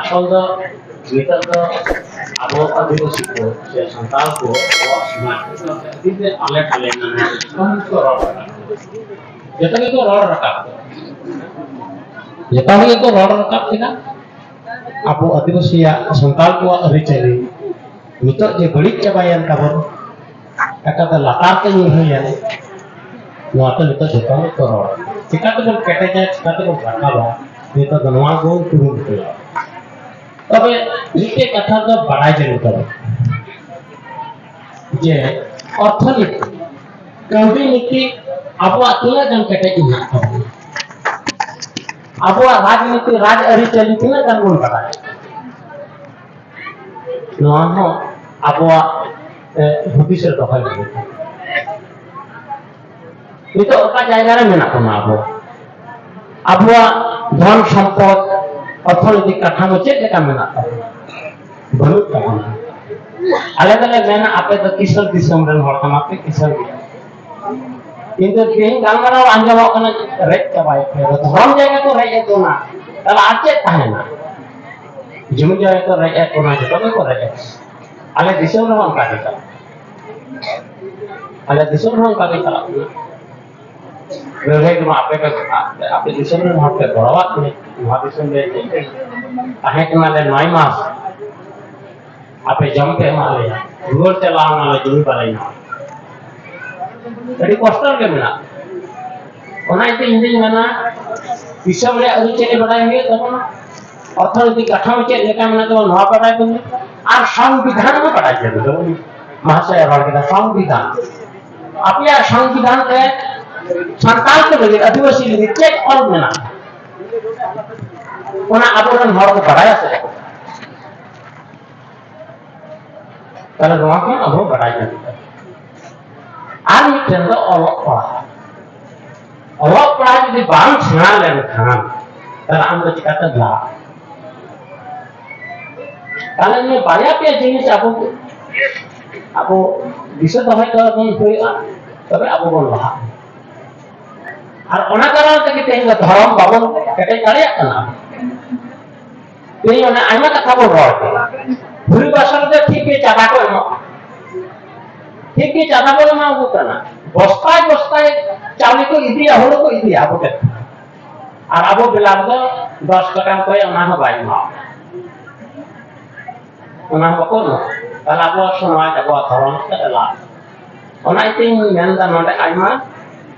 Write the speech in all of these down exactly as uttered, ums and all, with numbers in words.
ᱟᱥᱚᱞ ᱫᱚ ᱱᱤᱛᱚᱜ ᱫᱚ ᱟᱵᱚ ᱟᱹᱫᱤᱵᱟᱹᱥᱤ ᱠᱚ ᱥᱮ ᱥᱟᱱᱛᱟᱲ ᱠᱚ ᱟᱵᱚᱣᱟᱜ ᱥᱚᱢᱟᱡᱽ ᱨᱮ ᱟᱹᱰᱤ ᱛᱮ ᱟᱞᱮ ᱴᱟᱞᱮ ᱢᱮᱱᱟᱜᱼᱟ᱾ ᱡᱚᱛᱚ ᱦᱚᱲ ᱠᱚ ᱨᱚᱲ ᱨᱟᱠᱟᱵ, ᱡᱚᱛᱚ ᱜᱮᱠᱚ ᱨᱚᱲ ᱨᱟᱠᱟᱵ ᱠᱮᱫᱟ᱾ ᱡᱚᱛᱚ ᱦᱚᱲ ᱜᱮᱠᱚ ᱨᱚᱲ ᱨᱟᱠᱟᱵ ᱠᱮᱫᱟ᱾ ᱟᱵᱚ ᱟᱹᱫᱤᱵᱟᱹᱥᱤᱭᱟᱜ, ᱥᱟᱱᱛᱟᱲ ᱠᱚᱣᱟᱜ ᱟᱹᱨᱤᱪᱟᱹᱞᱤ ᱱᱤᱛᱚᱜ ᱡᱮ ᱵᱟᱹᱲᱤᱡ ᱪᱟᱵᱟᱭᱮᱱ ᱛᱟᱵᱚᱱ, ᱮᱴᱟᱜ ᱫᱚ ᱞᱟᱛᱟᱨ ᱛᱮ ᱧᱩᱨᱦᱟᱹᱭᱮᱱ, ᱱᱚᱣᱟ ᱛᱮ ᱱᱤᱛᱚᱜ ᱡᱚᱛᱚ ᱦᱚᱲ ᱠᱚ ᱨᱚᱲ᱾ ᱪᱤᱠᱟᱹ ᱛᱮᱵᱚᱱ ᱠᱮᱴᱮᱡᱟ, ᱪᱤᱠᱟᱹ ᱛᱮᱵᱚᱱ ᱨᱟᱠᱟᱵᱟ, ᱱᱤᱛᱚᱜ ᱫᱚ ᱱᱚᱣᱟ ᱵᱚᱱ ᱠᱩᱨᱩᱢᱩᱴᱩᱭᱟ᱾ ᱛᱚᱵᱮ ᱢᱤᱫᱴᱮᱡ ᱠᱟᱛᱷᱟ ᱫᱚ ᱵᱟᱲᱟᱭ ᱡᱟᱹᱨᱩᱲ ᱛᱟᱵᱚᱱ ᱡᱮ ᱚᱨᱛᱷᱚᱱᱤᱛᱤ, ᱠᱟᱹᱣᱰᱤ ᱱᱤᱛᱤ ᱟᱵᱚᱣᱟᱜ ᱛᱤᱱᱟᱹᱜ ᱜᱟᱱ ᱠᱮᱴᱮᱡ ᱢᱮᱱᱟᱜ ᱛᱟᱵᱚᱱᱟ, ᱟᱵᱚᱣᱟᱜ ᱨᱟᱡᱽᱱᱤᱛᱤ, ᱨᱟᱡᱽ ᱟᱹᱨᱤᱪᱟᱹᱞᱤ ᱛᱤᱱᱟᱹᱜ ᱜᱟᱱ ᱵᱚᱱ ᱵᱟᱲᱟᱭᱟ, ᱱᱚᱣᱟ ᱦᱚᱸ ᱟᱵᱚᱣᱟᱜ, ᱮ, ᱦᱩᱫᱤᱥ ᱨᱮ ᱫᱚᱦᱚᱭ ᱦᱩᱭᱩᱜᱼᱟ᱾ ᱱᱤᱛᱚᱜ ᱚᱠᱟ ᱡᱟᱭᱜᱟ ᱨᱮ ᱢᱮᱱᱟᱜ ᱵᱚᱱᱟ ᱟᱵᱚ? ᱟᱵᱚᱣᱟᱜ ᱫᱷᱚᱱ ᱥᱚᱢᱯᱚᱫ, ᱚᱨᱛᱷᱚᱱᱳᱭᱛᱤᱠ ᱠᱟᱴᱷᱟᱢᱳ ᱪᱮᱫ ᱞᱮᱠᱟ ᱢᱮᱱᱟᱜ ᱛᱟᱵᱚᱱᱟ? ᱵᱟᱹᱱᱩᱜ ᱛᱟᱵᱚᱱᱟ᱾ ᱟᱞᱮ ᱫᱚᱞᱮ ᱢᱮᱱᱟ, ᱟᱯᱮ ᱫᱚ ᱠᱤᱥᱟᱹᱬ ᱫᱤᱥᱚᱢ ᱨᱮᱱ ᱦᱚᱲ ᱠᱟᱱᱟ ᱯᱮ, ᱠᱤᱥᱟᱹᱬ ᱜᱮᱭᱟ᱾ ᱠᱤᱱᱛᱩ ᱛᱮᱦᱮᱧ ᱜᱟᱞᱢᱟᱨᱟᱣ ᱟᱸᱡᱚᱢᱚᱜ ᱠᱟᱱᱟ, ᱨᱮᱡ ᱪᱟᱵᱟᱭᱮᱫ ᱯᱮ, ᱫᱷᱚᱨᱚᱢ ᱡᱟᱭᱜᱟ ᱠᱚ ᱨᱮᱡ ᱮᱫ ᱵᱚᱱᱟ, ᱛᱟᱦᱞᱮ ᱟᱨ ᱪᱮᱫ ᱛᱟᱦᱮᱱᱟ? ᱡᱩᱢᱤ ᱡᱟᱭᱜᱟ ᱠᱚ ᱨᱮᱡ ᱮᱫ ᱵᱚᱱᱟ, ᱡᱚᱛᱚ ᱜᱮᱠᱚ ᱨᱮᱡ ᱮᱫ᱾ ᱟᱞᱮ ᱫᱤᱥᱚᱢ ᱨᱮᱦᱚᱸ ᱚᱱᱠᱟ ᱜᱮ ᱪᱟᱞᱟᱜ᱾ ᱟᱞᱮ ᱫᱤᱥᱚᱢ ᱨᱮᱦᱚᱸ ᱚᱱᱠᱟ ᱜᱮ ᱪᱟᱞᱟᱜ ᱠᱟᱱᱟ᱾ ᱞᱟᱹᱲᱦᱟᱹᱭ ᱠᱚᱢᱟ ᱟᱯᱮ ᱯᱮ, ᱟᱯᱮ ᱫᱤᱥᱚᱢ ᱨᱮᱱ ᱦᱚᱲ ᱯᱮ ᱜᱚᱲᱚᱣᱟᱫ ᱞᱮ, ᱱᱚᱣᱟ ᱫᱤᱥᱚᱢ ᱨᱮ ᱪᱮᱫ ᱯᱮ ᱛᱟᱦᱮᱸ ᱠᱟᱱᱟ ᱞᱮ ᱱᱚᱭ ᱢᱟᱥ, ᱟᱯᱮ ᱡᱚᱢ ᱯᱮ ᱮᱢᱟᱜ ᱞᱮᱭᱟ, ᱨᱩᱣᱟᱹᱲ ᱪᱟᱞᱟᱣ ᱱᱟᱞᱮ, ᱡᱩᱢᱤ ᱵᱟᱞᱮ ᱧᱟᱢ᱾ ᱟᱹᱰᱤ ᱠᱚᱥᱴᱚ ᱨᱮᱜᱮ ᱢᱮᱱᱟᱜ᱾ ᱚᱱᱟ ᱤᱭᱟᱹᱛᱮ ᱤᱧ ᱫᱩᱧ ᱢᱮᱱᱟ, ᱫᱤᱥᱚᱢ ᱨᱮᱭᱟᱜ ᱟᱹᱨᱤᱪᱟᱹᱞᱤ ᱵᱟᱰᱟᱭ ᱦᱩᱭᱩᱜ ᱛᱟᱵᱚᱱᱟ, ᱚᱨᱛᱷᱚᱱᱳᱭᱛᱤᱠ ᱠᱟᱴᱷᱟᱢᱳ ᱪᱮᱫ ᱞᱮᱠᱟ ᱢᱮᱱᱟᱜ ᱛᱟᱵᱚᱱᱟ ᱱᱚᱣᱟ ᱵᱟᱰᱟᱭ ᱛᱟᱵᱚᱱᱟ, ᱟᱨ ᱥᱚᱝᱵᱤᱫᱷᱟᱱ ᱦᱚᱸ ᱵᱟᱰᱟᱭ ᱡᱟᱹᱨᱩᱲ ᱛᱟᱵᱚᱱᱟ᱾ ᱢᱟᱦᱟᱥᱚᱭ ᱨᱚᱲ ᱠᱮᱫᱟ ᱥᱚᱝᱵᱤᱫᱷᱟᱱ, ᱟᱯᱮᱭᱟᱜ ᱥᱚᱝᱵᱤᱫᱷᱟᱱ ᱨᱮ ᱥᱟᱱᱛᱟᱲ ᱠᱚ ᱞᱟᱹᱜᱤᱫ, ᱟᱹᱫᱤᱵᱟᱹᱥᱤ ᱞᱟᱹᱜᱤᱫ ᱪᱮᱫ ᱚᱞ ᱢᱮᱱᱟᱜᱼᱟ? ᱚᱱᱟ ᱟᱵᱚᱨᱮᱱ ᱦᱚᱲ ᱠᱚ ᱵᱟᱲᱟᱭᱟ ᱥᱮ? ᱛᱟᱦᱞᱮ ᱱᱚᱣᱟ ᱠᱚ ᱟᱵᱚ ᱵᱟᱲᱟᱭ ᱡᱟᱹᱨᱩᱲ᱾ ᱟᱨ ᱢᱤᱫᱴᱮᱱ ᱫᱚ ᱚᱞᱚᱜ ᱯᱟᱲᱦᱟᱜ᱾ ᱚᱞᱚᱜ ᱯᱟᱲᱦᱟᱜ ᱡᱩᱫᱤ ᱵᱟᱝ ᱥᱮᱬᱟ ᱞᱮᱱᱠᱷᱟᱱ, ᱛᱟᱦᱞᱮ ᱟᱢ ᱫᱚ ᱪᱤᱠᱟᱛᱮᱢ ᱞᱟᱦᱟᱜᱼᱟ? ᱛᱟᱦᱞᱮ ᱱᱤᱭᱟᱹ ᱵᱟᱨᱭᱟ ᱯᱮᱭᱟ ᱡᱤᱱᱤᱥ ᱟᱵᱚ, ᱟᱵᱚ ᱫᱤᱥᱟᱹ ᱫᱚᱦᱚᱭ ᱛᱟᱵᱚᱱ ᱦᱩᱭᱩᱜᱼᱟ, ᱛᱚᱵᱮ ᱟᱵᱚ ᱵᱚᱱ ᱞᱟᱦᱟᱜᱼᱟ᱾ ᱟᱨ ᱚᱱᱟ ᱠᱟᱨᱚᱱ ᱛᱮᱜᱮ ᱛᱮᱦᱮᱧ ᱫᱚ ᱫᱷᱚᱨᱚᱢ ᱵᱟᱵᱚᱱ ᱠᱮᱴᱮᱡ ᱫᱟᱲᱮᱭᱟᱜ ᱠᱟᱱᱟ᱾ ᱛᱮᱦᱮᱧ ᱚᱱᱟ ᱟᱭᱢᱟ ᱠᱟᱛᱷᱟ ᱵᱚᱱ ᱨᱚᱲ ᱠᱮᱫᱟ᱾ ᱯᱩᱨᱤ ᱵᱟᱥᱟ ᱨᱮᱫᱚ ᱴᱷᱤᱠ ᱜᱮ ᱪᱟᱸᱫᱟ ᱠᱚ ᱮᱢᱚᱜᱼᱟ, ᱴᱷᱤᱠ ᱜᱮ ᱪᱟᱸᱫᱟ ᱵᱚᱱ ᱮᱢᱟ ᱠᱚ ᱠᱟᱱᱟ, ᱵᱚᱥᱛᱟᱭ ᱵᱚᱥᱛᱟᱭ ᱪᱟᱣᱞᱮ ᱠᱚ ᱤᱫᱤᱭᱟ, ᱦᱩᱲᱩ ᱠᱚ ᱤᱫᱤᱭᱟ ᱟᱵᱚ ᱴᱷᱮᱱ᱾ ᱟᱨ ᱟᱵᱚ ᱵᱮᱞᱟ ᱨᱮᱫᱚ ᱫᱚᱥ ᱴᱟᱠᱟ ᱠᱚᱭ, ᱚᱱᱟ ᱦᱚᱸ ᱵᱟᱭ ᱮᱢᱟ᱾ ᱚᱱᱟ ᱦᱚᱸ ᱵᱟᱠᱚ ᱮᱢᱟ᱾ ᱛᱟᱦᱞᱮ ᱟᱵᱚᱣᱟᱜ ᱥᱚᱢᱟᱡᱽ, ᱟᱵᱚᱣᱟᱜ ᱫᱷᱚᱨᱚᱢ ᱪᱮᱫ ᱞᱟᱵᱷ? ᱚᱱᱟ ᱤᱭᱟᱹᱛᱮᱧ ᱢᱮᱱᱫᱟ, ᱱᱚᱰᱮ ᱟᱭᱢᱟ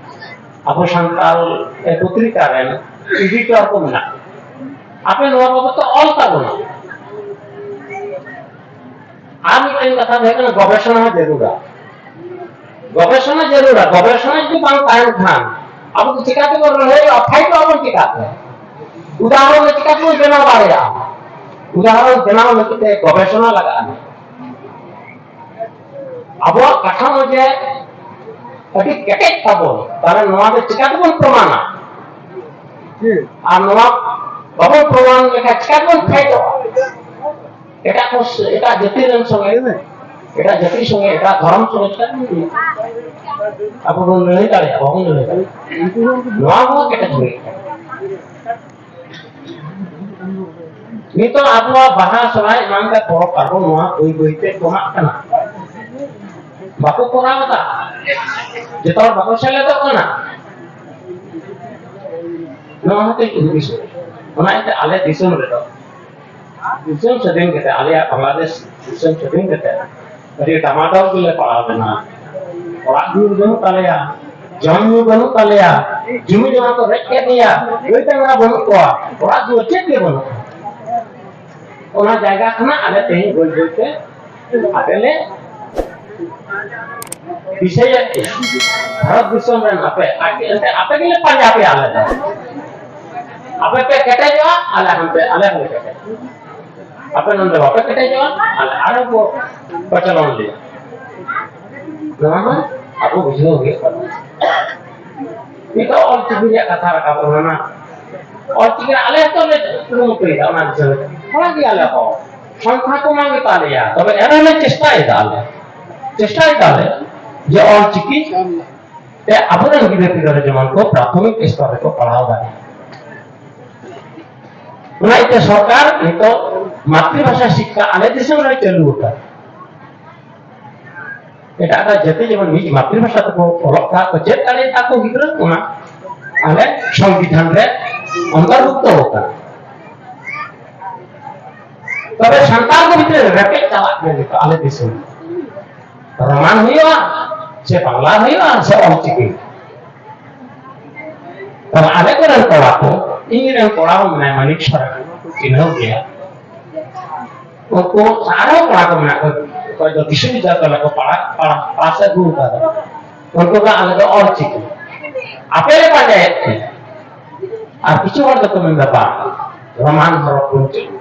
ᱟᱵᱚ ᱥᱟᱱᱛᱟᱲ ᱯᱚᱛᱨᱤᱠᱟ ᱨᱮᱱ editor ᱠᱚ ᱢᱮᱱᱟᱜ ᱠᱚᱣᱟ᱾ ᱟᱯᱮ ᱱᱚᱣᱟ ᱵᱟᱵᱚᱫ ᱛᱮ ᱚᱞ ᱛᱟᱵᱚᱱᱟ᱾ ᱟᱨ ᱢᱤᱫᱴᱮᱱ ᱠᱟᱛᱷᱟ ᱫᱚ ᱦᱩᱭᱩᱜ ᱠᱟᱱᱟ, ᱜᱚᱵᱮᱥᱚᱱᱟ ᱦᱚᱸ ᱡᱟᱹᱨᱩᱲᱟ᱾ ᱜᱚᱵᱮᱥᱚᱱᱟ ᱡᱟᱹᱨᱩᱲᱟ᱾ ᱜᱚᱵᱮᱥᱚᱱᱟ ᱡᱩᱫᱤ ᱵᱟᱝ ᱛᱟᱦᱮᱱ ᱠᱷᱟᱱ, ᱟᱵᱚ ᱫᱚ ᱪᱤᱠᱟᱹ ᱛᱮᱵᱚᱱ ᱞᱟᱹᱲᱦᱟᱹᱭᱚᱜᱼᱟ? ᱯᱷᱟᱭᱤᱴᱚᱜ ᱟᱵᱚᱱ ᱪᱤᱠᱟᱹᱛᱮ? ᱩᱫᱟᱦᱚᱨᱚᱱ ᱫᱚ ᱪᱤᱠᱟᱹ ᱛᱮᱵᱚᱱ ᱵᱮᱱᱟᱣ ᱫᱟᱲᱮᱭᱟᱜᱼᱟ? ᱩᱫᱟᱦᱚᱨᱚᱱ ᱵᱮᱱᱟᱣ ᱞᱟᱹᱜᱤᱫ ᱛᱮ ᱜᱚᱵᱮᱥᱚᱱᱟ ᱞᱟᱜᱟᱜᱼᱟ᱾ ᱟᱵᱚᱣᱟᱜ ᱠᱟᱛᱷᱟ ᱢᱚᱡᱮ ᱟᱹᱰᱤ ᱠᱮᱴᱮᱡ ᱛᱟᱵᱚᱱ, ᱛᱟᱦᱞᱮ ᱱᱚᱣᱟ ᱫᱚ ᱪᱤᱠᱟᱹ ᱛᱮᱵᱚᱱ ᱯᱨᱚᱢᱟᱱᱟ? ᱟᱨ ᱱᱚᱣᱟ ᱵᱟᱵᱚᱱ ᱯᱨᱚᱢᱟᱱ ᱞᱮᱠᱷᱟᱱ ᱪᱤᱠᱟᱹ ᱛᱮᱵᱚᱱ ᱯᱷᱟᱭᱤᱴᱚᱜᱼᱟ? ᱮᱴᱟᱜ ᱠᱚ, ᱮᱴᱟᱜ ᱡᱟᱹᱛᱤ ᱨᱮᱱ ᱥᱚᱸᱜᱮ, ᱮᱴᱟᱜ ᱡᱟᱹᱛᱤ ᱥᱚᱸᱜᱮ, ᱮᱴᱟᱜ ᱫᱷᱚᱨᱚᱢ ᱥᱚᱸᱜᱮ ᱪᱤᱠᱟᱹ ᱛᱮᱵᱚᱱ, ᱟᱵᱚ ᱵᱚᱱ ᱞᱟᱹᱲᱦᱟᱹᱭ ᱫᱟᱲᱮᱭᱟᱜᱼᱟ? ᱵᱟᱵᱚᱱ ᱞᱟᱹᱲᱦᱟᱹᱭ ᱫᱟᱲᱮᱭᱟᱜᱼᱟ᱾ ᱱᱚᱣᱟ ᱦᱚᱸ ᱠᱮᱴᱮᱡ ᱦᱩᱭᱩᱜ ᱠᱟᱱᱟ᱾ ᱱᱤᱛᱚᱜ ᱟᱵᱚᱣᱟᱜ ᱵᱟᱦᱟ, ᱥᱚᱦᱨᱟᱭ, ᱮᱢᱟᱱ ᱛᱮ ᱯᱚᱨᱚᱵᱽ ᱯᱟᱨᱵᱚᱱ, ᱱᱚᱣᱟ ᱵᱟᱹᱭ ᱵᱟᱹᱭ ᱛᱮ ᱠᱚᱢᱟᱜ ᱠᱟᱱᱟ᱾ ᱵᱟᱠᱚ ᱠᱚᱨᱟᱣ ᱮᱫᱟ, ᱡᱚᱛᱚ ᱦᱚᱲ ᱵᱟᱠᱚ ᱥᱮᱞᱮᱫᱚᱜ ᱠᱟᱱᱟ᱾ ᱱᱚᱣᱟ ᱦᱚᱛᱮᱡ ᱛᱮ ᱦᱩᱫᱤᱥ, ᱚᱱᱟ ᱤᱭᱟᱹᱛᱮ ᱟᱞᱮ ᱫᱤᱥᱚᱢ ᱨᱮᱫᱚ, ᱫᱤᱥᱚᱢ ᱥᱟᱹᱫᱷᱤᱱ ᱠᱟᱛᱮ, ᱟᱞᱮᱭᱟᱜ ᱵᱟᱝᱞᱟᱫᱮᱥ ᱫᱤᱥᱚᱢ ᱥᱟᱹᱫᱷᱤᱱ ᱠᱟᱛᱮ, ᱟᱹᱰᱤ ᱰᱟᱢᱟᱰᱚᱞ ᱜᱮᱞᱮ ᱯᱟᱲᱟᱣ ᱞᱮᱱᱟ᱾ ᱚᱲᱟᱜ ᱫᱩᱣᱟᱹᱨ ᱵᱟᱹᱱᱩᱜ ᱛᱟᱞᱮᱭᱟ, ᱡᱚᱢ ᱧᱩ ᱵᱟᱹᱱᱩᱜ ᱛᱟᱞᱮᱭᱟ, ᱡᱩᱢᱤ ᱡᱚᱢᱟ ᱠᱚ ᱨᱮᱡ ᱠᱮᱫ ᱞᱮᱭᱟ, ᱜᱟᱹᱭ ᱰᱟᱝᱨᱟ ᱵᱟᱹᱱᱩᱜ ᱠᱚᱣᱟ, ᱚᱲᱟᱜ ᱫᱩᱣᱟᱹᱨ ᱪᱮᱫ ᱜᱮ ᱵᱟᱹᱱᱩᱜᱼᱟ᱾ ᱚᱱᱟ ᱡᱟᱭᱜᱟ ᱠᱷᱚᱱᱟᱜ ᱟᱞᱮ ᱛᱮᱦᱮᱧ ᱵᱟᱹᱭ ᱵᱟᱹᱭ ᱛᱮ ᱟᱯᱮ ᱞᱮ ᱫᱤᱥᱟᱹᱭᱮᱫ ᱯᱮᱭᱟ᱾ ᱵᱷᱟᱨᱚᱛ ᱫᱤᱥᱚᱢ ᱨᱮᱱ ᱟᱯᱮ, ᱟᱯᱮ, ᱮᱱᱛᱮ ᱟᱯᱮ ᱜᱮᱞᱮ ᱯᱟᱸᱡᱟ ᱯᱮᱭᱟ ᱟᱞᱮ ᱫᱚ᱾ ᱟᱯᱮ ᱯᱮ ᱠᱮᱴᱮᱡᱚᱜᱼᱟ, ᱟᱞᱮ ᱦᱚᱸ ᱯᱮ, ᱟᱞᱮ ᱦᱚᱸᱞᱮ ᱠᱮᱴᱮᱡᱚᱜᱼᱟ᱾ ᱟᱯᱮ ᱱᱚᱰᱮ ᱵᱟᱯᱮ ᱠᱮᱴᱮᱡᱚᱜᱼᱟ, ᱟᱞᱮ ᱟᱨᱦᱚᱸ ᱠᱚ ᱠᱚᱪᱞᱚᱱ ᱞᱮᱭᱟ᱾ ᱱᱚᱣᱟ ᱦᱚᱸ ᱟᱵᱚ ᱵᱩᱡᱷᱟᱹᱣ ᱦᱩᱭᱩᱜ ᱛᱟᱵᱚᱱᱟ᱾ ᱱᱤᱛᱚᱜ ᱚᱞ ᱪᱤᱠᱤ ᱨᱮᱭᱟᱜ ᱠᱟᱛᱷᱟ ᱨᱟᱠᱟᱵ ᱠᱟᱱᱟ᱾ ᱚᱞ ᱪᱤᱠᱤ ᱨᱮ ᱟᱞᱮ ᱦᱚᱸᱛᱚ ᱞᱮ ᱠᱩᱨᱩᱢᱩᱴᱩᱭᱮᱫᱟ, ᱚᱱᱟ ᱫᱤᱥᱚᱢ ᱨᱮ᱾ ᱛᱷᱚᱲᱟ ᱜᱮ ᱟᱞᱮ ᱦᱚᱸ ᱥᱚᱝᱠᱷᱟ ᱠᱚᱢᱟ ᱜᱮ ᱛᱟᱞᱮᱭᱟ, ᱛᱚᱵᱮ ᱮᱱ ᱨᱮᱦᱚᱸ ᱞᱮ ᱪᱮᱥᱴᱟᱭᱮᱫᱟ, ᱟᱞᱮ ᱪᱮᱥᱴᱟᱭᱮᱫᱟ ᱞᱮ ᱡᱮ ᱚᱞ ᱪᱤᱠᱤ ᱛᱮ ᱟᱵᱚᱨᱮᱱ ᱜᱤᱫᱽᱨᱟᱹ ᱯᱤᱫᱽᱨᱟᱹ ᱡᱮᱢᱚᱱ ᱠᱚ ᱯᱨᱟᱛᱷᱚᱢᱤᱠ ᱥᱛᱚᱨ ᱨᱮᱠᱚ ᱯᱟᱲᱦᱟᱣ ᱫᱟᱲᱮᱭᱟᱜᱼᱟ᱾ ᱚᱱᱟ ᱤᱭᱟᱹᱛᱮ ᱥᱚᱨᱠᱟᱨ ᱱᱤᱛᱚᱜ ᱢᱟᱛᱨᱤᱵᱷᱟᱥᱟ ᱥᱤᱠᱠᱷᱟ ᱟᱞᱮ ᱫᱤᱥᱚᱢ ᱨᱮ ᱪᱟᱹᱞᱩ ᱟᱠᱟᱫ᱾ ᱮᱴᱟᱜ ᱮᱴᱟᱜ ᱡᱟᱹᱛᱤ ᱡᱮᱢᱚᱱ ᱱᱤᱡ ᱢᱟᱛᱨᱤᱵᱷᱟᱥᱟ ᱛᱮᱠᱚ ᱚᱞᱚᱜ ᱯᱟᱲᱦᱟᱜ ᱠᱚ ᱪᱮᱫ ᱫᱟᱲᱮᱭᱟᱜᱼᱟ ᱠᱚ ᱜᱤᱫᱽᱨᱟᱹ, ᱚᱱᱟ ᱟᱞᱮ ᱥᱚᱝᱵᱤᱫᱷᱟᱱ ᱨᱮ ᱚᱱᱛᱚᱨᱵᱷᱩᱠᱛᱚ ᱟᱠᱟᱱᱟ᱾ ᱛᱚᱵᱮ ᱥᱟᱱᱛᱟᱲ ᱠᱚ ᱵᱷᱤᱛᱨᱤ ᱨᱮ ᱨᱮᱯᱮᱡ ᱪᱟᱞᱟᱜ ᱠᱟᱱᱟ ᱱᱤᱛᱚᱜ ᱟᱞᱮ ᱫᱤᱥᱚᱢ᱾ ᱨᱳᱢᱟᱱ ᱦᱩᱭᱩᱜᱼᱟ, ᱥᱮ ᱵᱟᱝᱞᱟ ᱦᱩᱭᱩᱜᱼᱟ, ᱥᱮ ᱚᱞᱪᱤᱠᱤ? ᱛᱟᱦᱞᱮ ᱟᱞᱮ ᱠᱚᱨᱮᱱ ᱠᱚᱲᱟ ᱠᱚ, ᱤᱧ ᱨᱮᱱ ᱠᱚᱲᱟ ᱦᱚᱸ ᱢᱮᱱᱟᱭᱟ ᱢᱟᱱᱤᱠ ᱥᱚᱨᱮᱱ, ᱪᱤᱱᱦᱟᱹᱣ ᱜᱮᱭᱟ᱾ ᱩᱱᱠᱩ ᱟᱨᱦᱚᱸ ᱠᱚᱲᱟ ᱠᱚ ᱢᱮᱱᱟᱜ ᱠᱚᱣᱟ, ᱚᱠᱚᱭ ᱫᱚ ᱵᱤᱥᱥᱚᱵᱤᱫᱽᱫᱟᱞᱚᱭ ᱠᱚ ᱯᱟᱲᱦᱟᱜ, ᱯᱟᱲᱦᱟᱜ, ᱯᱟᱥ ᱟᱹᱜᱩ ᱟᱠᱟᱫᱟ᱾ ᱩᱱᱠᱩ ᱫᱚ ᱟᱞᱮ ᱫᱚ ᱚᱞᱪᱤᱠᱤ᱾ ᱟᱯᱮ ᱞᱮ ᱯᱟᱸᱡᱟᱭᱮᱫ ᱯᱮ᱾ ᱟᱨ ᱠᱤᱪᱷᱩ ᱦᱚᱲ ᱫᱚᱠᱚ ᱢᱮᱱᱫᱟ, "ᱵᱟᱝ, ᱨᱳᱢᱟᱱ ᱦᱚᱨᱚᱯ ᱵᱚᱱ ᱪᱟᱹᱞᱩ᱾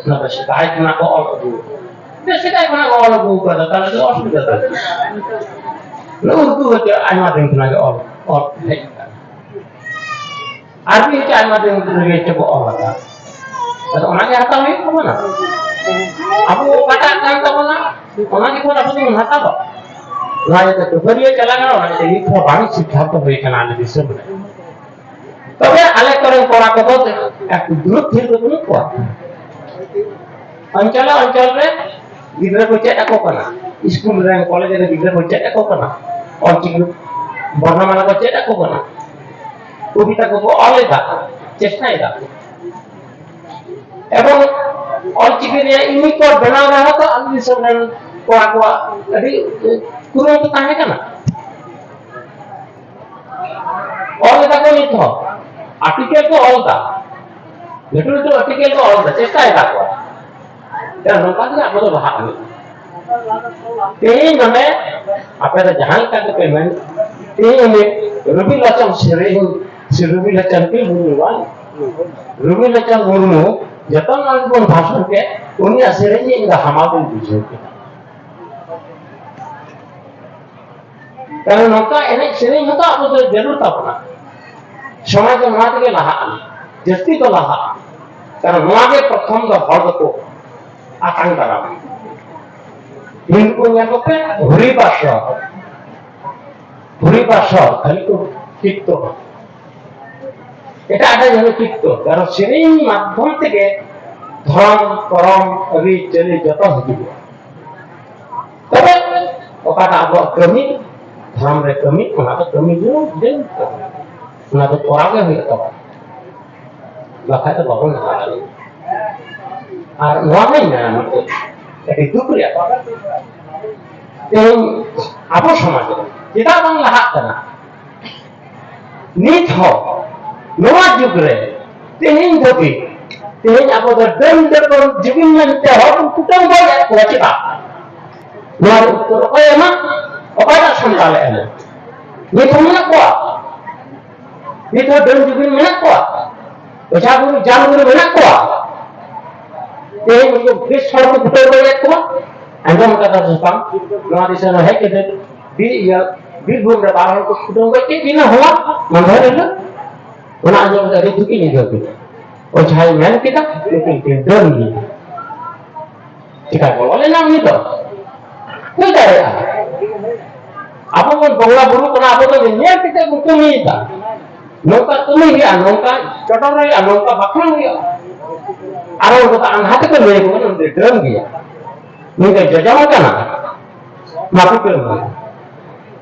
ᱚᱱᱟ ᱫᱚ ᱥᱮᱫᱟᱭ ᱠᱷᱚᱱᱟᱜ ᱠᱚ ᱚᱞ ᱟᱹᱜᱩ ᱟᱠᱟᱫᱟ᱾ ᱥᱮᱫᱟᱭ ᱠᱷᱚᱱᱟᱜ ᱠᱚ ᱚᱞ ᱟᱹᱜᱩ ᱟᱠᱟᱫᱟ, ᱛᱟᱦᱞᱮ ᱫᱚ ᱚᱥᱩᱵᱤᱫᱷᱟ ᱫᱚ ᱪᱮᱫ?" ᱩᱨᱫᱩ ᱦᱚᱸ ᱪᱮᱫ ᱟᱭᱢᱟ ᱫᱤᱱ ᱠᱷᱚᱱᱟᱜ ᱜᱮ ᱚᱞ, ᱚᱞ ᱦᱮᱡ ᱟᱠᱟᱱᱟ᱾ ᱟᱨᱵᱤ ᱦᱚᱸ ᱪᱮᱫ ᱟᱭᱢᱟ ᱫᱤᱱ ᱨᱮᱜᱮ ᱪᱮᱫ ᱠᱚ ᱚᱞ ᱟᱠᱟᱫᱟ᱾ ᱟᱫᱚ ᱚᱱᱟᱜᱮ ᱦᱟᱛᱟᱣ ᱦᱩᱭᱩᱜ ᱛᱟᱵᱚᱱᱟ᱾ ᱟᱵᱚ ᱚᱠᱟᱴᱟᱜ ᱠᱟᱱ ᱛᱟᱵᱚᱱᱟ, ᱚᱱᱟ ᱜᱮᱵᱚᱱ ᱟᱵᱚ ᱫᱚᱵᱚᱱ ᱦᱟᱛᱟᱣᱟ᱾ ᱱᱚᱣᱟ ᱤᱭᱟᱹᱛᱮ ᱛᱩᱯᱟᱹᱨᱤᱭᱟᱹ ᱪᱟᱞᱟᱜ ᱠᱟᱱᱟ, ᱚᱱᱟ ᱤᱭᱟᱹᱛᱮ ᱱᱤᱛ ᱦᱚᱸ ᱵᱟᱝ ᱥᱤᱫᱽᱫᱷᱟᱱᱛᱚ ᱦᱩᱭ ᱠᱟᱱᱟ ᱟᱞᱮ ᱫᱤᱥᱚᱢ ᱨᱮ᱾ ᱛᱚᱵᱮ ᱟᱞᱮ ᱠᱚᱨᱮᱱ ᱠᱚᱲᱟ ᱠᱚᱫᱚ ᱮᱠᱴᱩ ᱫᱩᱲᱩᱵ ᱛᱷᱤᱨ ᱫᱚ ᱵᱟᱹᱱᱩᱜ ᱠᱚᱣᱟ᱾ ᱚᱧᱪᱚᱞ ᱚᱧᱪᱚᱞ ᱨᱮ ᱜᱤᱫᱽᱨᱟᱹ ᱠᱚ ᱪᱮᱫ ᱟᱠᱚ ᱠᱟᱱᱟ, ᱥᱠᱩᱞ ᱨᱮ, ᱠᱚᱞᱮᱡᱽ ᱨᱮ ᱜᱤᱫᱽᱨᱟᱹ ᱠᱚ ᱪᱮᱫ ᱟᱠᱚ ᱠᱟᱱᱟ, ᱚᱞᱪᱤᱠᱤ ᱵᱚᱨᱱᱚᱢᱟᱞᱟ ᱠᱚ ᱪᱮᱫ ᱟᱠᱚ ᱠᱟᱱᱟ, ᱠᱚᱵᱤᱛᱟ ᱠᱚᱠᱚ ᱚᱞ ᱮᱫᱟ, ᱪᱮᱥᱴᱟᱭ ᱫᱟ᱾ ᱮᱵᱚᱝ ᱚᱞᱪᱤᱠᱤ ᱨᱮᱭᱟᱜ ᱤᱭᱩᱱᱤᱠᱳᱰ ᱵᱮᱱᱟᱣ ᱨᱮᱦᱚᱸ ᱛᱚ ᱟᱞᱮ ᱫᱤᱥᱚᱢ ᱨᱮᱱ ᱠᱚᱲᱟ ᱠᱚᱣᱟᱜ ᱟᱹᱰᱤ ᱠᱩᱨᱩᱢᱩᱴᱩ ᱛᱟᱦᱮᱸ ᱠᱟᱱᱟ᱾ ᱚᱞ ᱮᱫᱟ ᱠᱚ ᱱᱤᱛ ᱦᱚᱸ, ᱟᱨᱴᱤᱠᱮᱞ ᱠᱚ ᱚᱞ ᱮᱫᱟ, ᱞᱟᱹᱴᱩ ᱞᱟᱹᱴᱩ ᱟᱨᱴᱤᱠᱮᱞ ᱠᱚ ᱚᱞ ᱮᱫᱟ, ᱪᱮᱥᱴᱟᱭ ᱫᱟ ᱠᱚ᱾ ᱛᱚ ᱱᱚᱝᱠᱟ ᱜᱮ ᱟᱵᱚ ᱫᱚ ᱞᱟᱦᱟᱜ ᱦᱩᱭᱩᱜᱼᱟ᱾ ᱛᱮᱦᱮᱧ ᱱᱚᱰᱮ ᱟᱯᱮ ᱫᱚ ᱡᱟᱦᱟᱸ ᱞᱮᱠᱟ ᱜᱮᱯᱮ ᱢᱮᱱ, ᱛᱮᱦᱮᱧ ᱩᱱᱤ ᱨᱚᱵᱤ ᱞᱳᱪᱚᱱ ᱥᱮᱨᱮᱧ, ᱥᱮ ᱨᱚᱵᱤ ᱞᱳᱪᱚᱱ ᱠᱤ ᱢᱩᱨᱢᱩ ᱵᱟᱝ? ᱨᱚᱵᱤ ᱞᱳᱪᱚᱱ ᱢᱩᱨᱢᱩ ᱡᱚᱛᱚ ᱱᱚᱣᱟ ᱜᱮᱵᱚᱱ ᱵᱷᱟᱥᱚᱱ ᱠᱮᱫ, ᱩᱱᱤᱭᱟᱜ ᱥᱮᱨᱮᱧ ᱜᱮ ᱤᱧ ᱫᱚ ᱦᱟᱢᱟᱞ ᱫᱩᱧ ᱵᱩᱡᱷᱟᱹᱣ ᱠᱮᱫᱟ᱾ ᱠᱟᱨᱚᱱ ᱱᱚᱝᱠᱟ ᱮᱱᱮᱡ ᱥᱮᱨᱮᱧ ᱦᱚᱸᱛᱚ ᱟᱵᱚ ᱫᱚ ᱡᱟᱹᱨᱩᱲ ᱛᱟᱵᱚᱱᱟ᱾ ᱥᱚᱢᱟᱡᱽ ᱫᱚ ᱱᱚᱣᱟ ᱛᱮᱜᱮ ᱞᱟᱦᱟᱜᱼᱟ, ᱡᱟᱹᱥᱛᱤ ᱫᱚ ᱞᱟᱦᱟᱜᱼᱟ᱾ ᱠᱟᱨᱚᱱ ᱱᱚᱣᱟ ᱜᱮ ᱯᱨᱚᱛᱷᱚᱢ ᱫᱚ ᱦᱚᱲ ᱫᱚᱠᱚ ᱟᱛᱟᱝ ᱫᱟᱨᱟᱢᱟ᱾ ᱦᱤᱱᱫᱩ ᱠᱚ ᱧᱮᱞ ᱠᱚᱯᱮ, ᱦᱚᱨᱤ ᱵᱟᱥᱚᱨ, ᱦᱚᱨᱤ ᱵᱟᱥᱚᱨ ᱠᱷᱟᱹᱞᱤ ᱠᱚ ᱠᱤᱨᱛᱚᱱᱟ᱾ ᱮᱴᱟᱜ ᱮᱴᱟᱜ ᱡᱟᱹᱱᱤᱡ ᱠᱤᱛᱛᱚ, ᱠᱟᱨᱚᱱ ᱥᱮᱨᱮᱧ ᱢᱟᱫᱽᱫᱷᱚᱢ ᱛᱮᱜᱮ ᱫᱷᱚᱨᱚᱢ, ᱠᱚᱨᱚᱢ, ᱟᱹᱨᱤᱪᱟᱹᱞᱤ ᱡᱚᱛᱚ ᱦᱤᱡᱩᱜᱼᱟ᱾ ᱛᱚᱵᱮ ᱚᱠᱟᱴᱟᱜ ᱟᱵᱚᱣᱟᱜ ᱠᱟᱹᱢᱤ, ᱫᱷᱚᱨᱚᱢ ᱨᱮ ᱠᱟᱹᱢᱤ, ᱚᱱᱟ ᱫᱚ ᱠᱟᱹᱢᱤ ᱜᱮ ᱦᱩᱭᱩᱜ ᱛᱟᱵᱚᱱᱟ, ᱚᱱᱟ ᱫᱚ ᱠᱚᱨᱟᱣ ᱜᱮ ᱦᱩᱭᱩᱜ ᱛᱟᱵᱚᱱᱟ, ᱵᱟᱠᱷᱟᱡ ᱫᱚ ᱵᱟᱵᱚᱱ ᱞᱟᱦᱟ ᱫᱟᱲᱮᱭᱟᱜᱼᱟ᱾ ᱟᱨ ᱱᱚᱣᱟ ᱦᱚᱸᱧ ᱢᱮᱱᱟ ᱢᱤᱫᱴᱮᱱ ᱟᱹᱰᱤ ᱫᱩᱠ ᱨᱮᱭᱟᱜ ᱠᱟᱛᱷᱟ, ᱛᱮᱦᱮᱧ ᱟᱵᱚ ᱥᱚᱢᱟᱡᱽ ᱨᱮ ᱪᱮᱫᱟᱜ ᱵᱟᱝ ᱞᱟᱦᱟᱜ ᱠᱟᱱᱟ? ᱱᱤᱛ ᱦᱚᱸ ᱱᱚᱣᱟ ᱡᱩᱜᱽ ᱨᱮ ᱛᱮᱦᱮᱧ ᱫᱷᱟᱹᱵᱤᱡ, ᱛᱮᱦᱮᱧ ᱟᱵᱚ ᱫᱚ ᱰᱟᱹᱱ ᱰᱟᱹᱯᱟᱹᱱ ᱡᱩᱜᱤᱱ ᱢᱮᱱᱛᱮ ᱦᱚᱲ ᱵᱚᱱ ᱠᱩᱴᱟᱹᱢ ᱜᱚᱡ ᱮᱫ ᱠᱚᱣᱟ᱾ ᱪᱮᱫᱟᱜ? ᱱᱚᱣᱟ ᱨᱮ ᱩᱛᱛᱚᱨ ᱚᱠᱚᱭ ᱮᱢᱟ? ᱚᱠᱟᱴᱟᱜ ᱥᱟᱱᱛᱟᱲ ᱮ ᱮᱢᱟ? ᱱᱤᱛ ᱦᱚᱸ ᱢᱮᱱᱟᱜ ᱠᱚᱣᱟ, ᱱᱤᱛ ᱦᱚᱸ ᱰᱟᱹᱱ ᱡᱩᱜᱤᱱ ᱢᱮᱱᱟᱜ ᱠᱚᱣᱟ, ᱚᱡᱷᱟ ᱜᱩᱨᱩ ᱡᱟᱢ ᱜᱩᱨᱩ ᱢᱮᱱᱟᱜ ᱠᱚᱣᱟ᱾ ᱛᱮᱦᱮᱧ ᱩᱱᱠᱩ ᱵᱮᱥ ᱦᱚᱲ ᱠᱚ ᱠᱩᱴᱟᱹᱢ ᱜᱚᱡ ᱮᱫ ᱠᱚᱣᱟ᱾ ᱟᱸᱡᱚᱢ ᱠᱟᱫᱟ ᱥᱮ ᱵᱟᱝ? ᱱᱚᱣᱟ ᱫᱤᱥᱚᱢ ᱨᱮ ᱦᱮᱡ ᱠᱟᱛᱮ ᱵᱤᱨ, ᱤᱭᱟᱹ, ᱵᱤᱨᱵᱷᱩᱢ ᱨᱮ ᱵᱟᱨ ᱦᱚᱲ ᱠᱚ ᱠᱩᱴᱟᱹᱢ ᱜᱚᱡ ᱠᱮᱫ ᱠᱤᱱᱟ ᱦᱚᱲ ᱢᱟᱫᱷᱮᱨ ᱦᱤᱞᱳᱜ᱾ ᱚᱱᱟ ᱟᱸᱡᱚᱢ ᱠᱟᱛᱮ ᱟᱹᱰᱤ ᱫᱩᱠᱤᱧ ᱟᱹᱭᱠᱟᱹᱣ ᱠᱮᱫᱟ᱾ ᱚᱡᱷᱟᱭ ᱢᱮᱱ ᱠᱮᱫᱟ, ᱱᱩᱠᱤᱱ ᱠᱤᱱ ᱰᱟᱹᱱ ᱜᱮᱭᱟ᱾ ᱪᱮᱠᱟ ᱵᱚᱞᱚ ᱞᱮᱱᱟ ᱩᱱᱤ ᱫᱚ? ᱦᱩᱭ ᱫᱟᱲᱮᱭᱟᱜᱼᱟ᱾ ᱟᱵᱚ ᱵᱚᱱ ᱵᱚᱸᱜᱟ ᱵᱩᱨᱩ ᱠᱟᱱᱟ, ᱟᱵᱚ ᱫᱚ ᱧᱮᱞ ᱠᱟᱛᱮ ᱵᱚᱱ ᱠᱟᱹᱢᱤᱭᱮᱫᱟ᱾ ᱱᱚᱝᱠᱟ ᱠᱟᱹᱢᱤ ᱦᱩᱭᱩᱜᱼᱟ, ᱱᱚᱝᱠᱟ ᱪᱚᱰᱚᱨ ᱦᱩᱭᱩᱜᱼᱟ, ᱱᱚᱝᱠᱟ ᱵᱟᱠᱷᱟᱱ ᱦᱩᱭᱩᱜᱼᱟ᱾ ᱟᱨ ᱩᱱᱠᱩ ᱫᱚ ᱟᱸᱫᱷᱟ ᱛᱮᱠᱚ ᱞᱟᱹᱭ ᱟᱠᱚ ᱠᱟᱱᱟ, ᱩᱱᱤ ᱫᱚ ᱰᱟᱹᱱ ᱜᱮᱭᱟ, ᱱᱩᱭ ᱫᱚ ᱡᱚᱡᱚᱢ ᱠᱟᱱᱟ, ᱢᱟᱠᱚ ᱠᱟᱹᱢᱤ᱾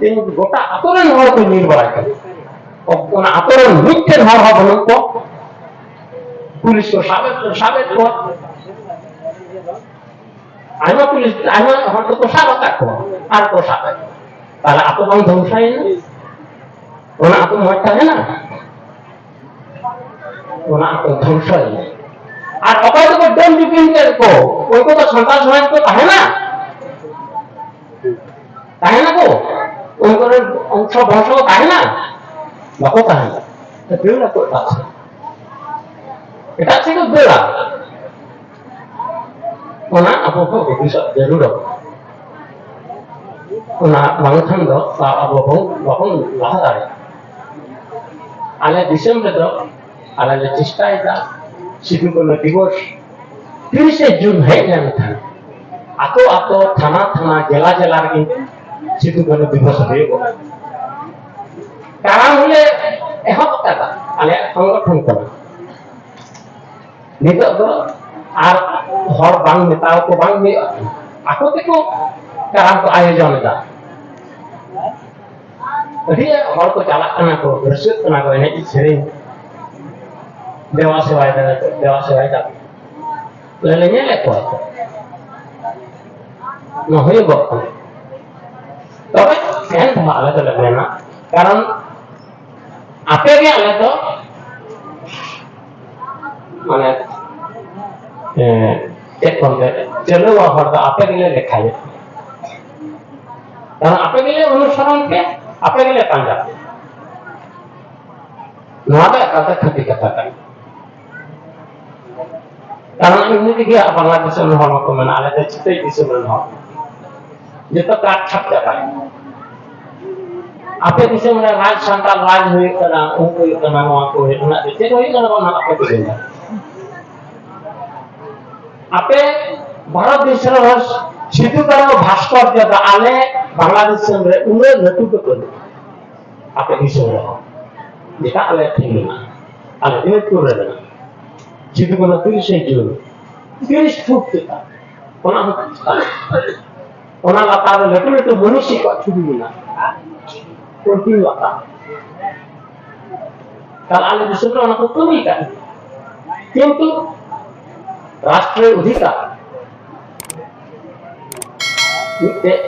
ᱛᱮᱦᱮᱧ ᱜᱚᱴᱟ ᱟᱛᱳ ᱨᱮᱱ ᱦᱚᱲ ᱠᱚ ᱧᱤᱨ ᱵᱟᱲᱟᱭ ᱠᱟᱱᱟ᱾ ᱚᱱᱟ ᱟᱛᱳ ᱨᱮᱱ ᱢᱤᱫᱴᱮᱱ ᱦᱚᱲ ᱦᱚᱸ ᱵᱟᱹᱱᱩᱜ ᱠᱚ᱾ ᱯᱩᱞᱤᱥ ᱠᱚ ᱥᱟᱵᱮᱫ ᱠᱚ, ᱥᱟᱵᱮᱫ ᱠᱚᱣᱟ᱾ ᱟᱭᱢᱟ ᱯᱩᱞᱤᱥ, ᱟᱭᱢᱟ ᱦᱚᱲ ᱫᱚᱠᱚ ᱥᱟᱵ ᱟᱠᱟᱫ ᱠᱚᱣᱟ, ᱟᱨ ᱠᱚ ᱥᱟᱵᱮᱫ ᱠᱚᱣᱟ᱾ ᱛᱟᱦᱞᱮ ᱟᱛᱳ ᱵᱟᱝ ᱫᱷᱚᱝᱥᱚᱭᱮᱱᱟ? ᱚᱱᱟ ᱟᱛᱳ ᱢᱚᱡᱽ ᱛᱟᱦᱮᱱᱟ? ᱚᱱᱟ ᱟᱛᱳ ᱫᱷᱚᱝᱥᱚᱭᱮᱱᱟ᱾ ᱟᱨ ᱚᱠᱚᱭ ᱫᱚᱠᱚ ᱰᱟᱹᱱ ᱡᱩᱜᱤᱱ ᱠᱮᱫ ᱠᱚ, ᱩᱱᱠᱩ ᱫᱚ ᱥᱟᱱᱛᱟᱲ ᱥᱚᱢᱟᱡᱽ ᱠᱚ ᱛᱟᱦᱮᱱᱟ? ᱛᱟᱦᱮᱱᱟ ᱠᱚ? ᱩᱱᱠᱩ ᱨᱮᱱ ᱚᱝᱥᱚ ᱵᱚᱝᱥᱚ ᱠᱚ ᱛᱟᱦᱮᱱᱟ? ᱵᱟᱠᱚ ᱛᱟᱦᱮᱱᱟ᱾ ᱫᱟᱹᱲ ᱟᱠᱚ ᱮᱴᱟᱜ ᱥᱮᱫ᱾ ᱮᱴᱟᱜ ᱥᱮᱫ ᱠᱚ ᱫᱟᱹᱲᱟ᱾ ᱚᱱᱟ ᱟᱵᱚ ᱠᱚ ᱦᱩᱫᱤᱥᱚᱜ ᱡᱟᱹᱨᱩᱲ ᱟᱵᱚᱱᱟ᱾ ᱚᱱᱟ ᱵᱟᱝᱠᱷᱟᱱ ᱫᱚ ᱟᱵᱚ ᱵᱚᱱ, ᱵᱟᱵᱚᱱ ᱞᱟᱦᱟ ᱫᱟᱲᱮᱭᱟᱜᱼᱟ᱾ ᱟᱞᱮ ᱫᱤᱥᱚᱢ ᱨᱮᱫᱚ ᱟᱞᱮ ᱞᱮ ᱪᱮᱥᱴᱟᱭᱮᱫᱟ, ᱥᱤᱫᱩ ᱠᱟᱹᱱᱦᱩ ᱫᱤᱵᱚᱥ ᱛᱤᱨᱤᱥᱮ ᱡᱩᱱ ᱦᱮᱡ ᱞᱮᱱᱠᱷᱟᱱ ᱟᱛᱳ ᱟᱛᱳ, ᱛᱷᱟᱱᱟ ᱛᱷᱟᱱᱟ, ᱡᱮᱞᱟ ᱡᱮᱞᱟ ᱨᱮᱜᱮ ᱥᱤᱫᱩ ᱠᱟᱹᱱᱦᱩ ᱫᱤᱵᱚᱥ ᱦᱩᱭᱩᱜᱼᱟ᱾ ᱠᱟᱨᱟᱢ ᱦᱚᱸᱞᱮ ᱮᱦᱚᱵ ᱟᱠᱟᱫᱟ᱾ ᱟᱞᱮᱭᱟᱜ ᱥᱚᱝᱜᱚᱴᱷᱚᱱ ᱠᱟᱱᱟ᱾ ᱱᱤᱛᱚᱜ ᱫᱚ ᱟᱨ ᱦᱚᱲ ᱵᱟᱝ ᱢᱮᱛᱟᱣ ᱠᱚ ᱵᱟᱝ ᱦᱩᱭᱩᱜᱼᱟ, ᱟᱠᱚ ᱛᱮᱠᱚ ᱠᱟᱨᱟᱢ ᱠᱚ ᱟᱭᱳᱡᱚᱱ ᱮᱫᱟ᱾ ᱟᱹᱰᱤ ᱦᱚᱲ ᱠᱚ ᱪᱟᱞᱟᱜ ᱠᱟᱱᱟ ᱠᱚ, ᱨᱟᱹᱥᱠᱟᱹᱜ ᱠᱟᱱᱟ ᱠᱚ, ᱮᱱᱮᱡ ᱥᱮᱨᱮᱧ, ᱫᱮᱣᱟ ᱥᱮᱵᱟᱭ ᱫᱟ, ᱫᱮᱣᱟ ᱥᱮᱵᱟᱭ ᱫᱟ᱾ ᱟᱞᱮ ᱞᱮ ᱧᱮᱞᱮᱫ ᱠᱚᱣᱟ ᱛᱚ᱾ ᱱᱚᱣᱟ ᱦᱩᱭᱩᱜᱚᱜ ᱠᱟᱱᱟ᱾ ᱛᱚᱵᱮ ᱮᱱ ᱨᱮᱦᱚᱸ ᱟᱞᱮ ᱫᱚᱞᱮ ᱢᱮᱱᱟ, ᱠᱟᱨᱚᱱ ᱟᱯᱮ ᱜᱮ ᱟᱞᱮ ᱫᱚ, ᱢᱟᱱᱮ, ᱮ, ᱪᱮᱫ ᱠᱚ ᱢᱮᱛᱟᱜᱼᱟ, ᱪᱟᱹᱞᱩᱣᱟ ᱦᱚᱲ ᱫᱚ ᱟᱯᱮ ᱜᱮᱞᱮ ᱞᱮᱠᱷᱟᱭᱮᱫ᱾ ᱠᱟᱨᱚᱱ ᱟᱯᱮ ᱜᱮᱞᱮ ᱚᱱᱩᱥᱚᱨᱚᱱ ᱯᱮ, ᱟᱯᱮ ᱜᱮᱞᱮ ᱯᱟᱸᱡᱟ ᱯᱮ᱾ ᱱᱚᱣᱟ ᱫᱚ ᱮᱠᱟᱞ ᱛᱮ ᱠᱷᱟᱹᱴᱤ ᱠᱟᱛᱷᱟ ᱠᱟᱱᱟ᱾ ᱠᱟᱨᱚᱱ ᱮᱢᱱᱤ ᱛᱮᱜᱮ ᱵᱟᱝᱞᱟᱫᱮᱥ ᱨᱮᱱ ᱦᱚᱲ ᱦᱚᱸᱠᱚ ᱢᱮᱱᱟ, ᱟᱞᱮ ᱫᱚ ᱪᱷᱟᱹᱛᱤᱠ ᱫᱤᱥᱚᱢ ᱨᱮᱱ ᱦᱚᱲ᱾ ᱡᱚᱛᱚ ᱠᱟᱴ ᱪᱷᱟᱯ ᱪᱟᱵᱟᱭ᱾ ᱟᱯᱮ ᱫᱤᱥᱚᱢ ᱨᱮ ᱨᱟᱡᱽ, ᱥᱟᱱᱛᱟᱲ ᱨᱟᱡᱽ ᱦᱩᱭᱩᱜ ᱠᱟᱱᱟ, ᱩᱱᱠᱩ ᱦᱩᱭᱩᱜ ᱠᱟᱱᱟ, ᱱᱚᱣᱟ ᱠᱚ ᱦᱩᱭᱩᱜ ᱠᱟᱱᱟ, ᱪᱮᱫ ᱦᱩᱭᱩᱜ ᱠᱟᱱᱟ, ᱚᱱᱟ ᱟᱯᱮ ᱯᱮ ᱧᱮᱞᱟ᱾ ᱟᱯᱮ ᱵᱷᱟᱨᱚᱛ ᱫᱤᱥᱚᱢ ᱨᱮ ᱥᱤᱫᱩ ᱠᱟᱹᱱᱦᱩ ᱵᱷᱟᱥᱠᱚᱨᱡᱚ ᱫᱚ ᱟᱞᱮ ᱵᱟᱝᱞᱟᱫᱮᱥ ᱫᱤᱥᱚᱢ ᱨᱮ ᱩᱱᱟᱹᱜ ᱞᱟᱹᱴᱩ ᱫᱚ ᱵᱟᱹᱱᱩᱜᱼᱟ᱾ ᱟᱯᱮ ᱫᱤᱥᱚᱢ ᱨᱮᱦᱚᱸ ᱡᱮᱴᱟ ᱟᱞᱮ ᱴᱷᱮᱱ ᱢᱮᱱᱟᱜᱼᱟ, ᱟᱞᱮ ᱫᱤᱱᱟᱡᱽᱯᱩᱨ ᱨᱮ ᱢᱮᱱᱟᱜᱼᱟ᱾ ᱥᱤᱫᱩ ᱠᱟᱹᱱᱦᱩ ᱛᱤᱨᱤᱥᱮ ᱡᱩᱱ, ᱛᱤᱨᱤᱥ ᱯᱷᱩᱴ ᱪᱮᱛᱟᱱ, ᱚᱱᱟ ᱦᱚᱸ ᱪᱮᱛᱟᱱ᱾ ᱚᱱᱟ ᱞᱟᱛᱟᱨ ᱨᱮ ᱞᱟᱹᱴᱩ ᱞᱟᱹᱴᱩ ᱢᱚᱱᱤᱥᱤ ᱠᱚᱣᱟᱜ ᱪᱷᱚᱵᱤ ᱢᱮᱱᱟᱜᱼᱟ, ᱩᱱᱠᱤᱱ ᱞᱟᱛᱟᱨ᱾ ᱛᱟᱦᱞᱮ ᱟᱞᱮ ᱫᱤᱥᱚᱢ ᱨᱮ ᱚᱱᱟ ᱠᱚ ᱠᱟᱹᱢᱤ ᱠᱟᱜ ᱜᱮᱭᱟ᱾ ᱠᱤᱱᱛᱩ ᱨᱟᱥᱴᱨᱤᱭᱚ ᱚᱫᱷᱤᱠᱟᱨ ᱢᱤᱫᱴᱮᱡ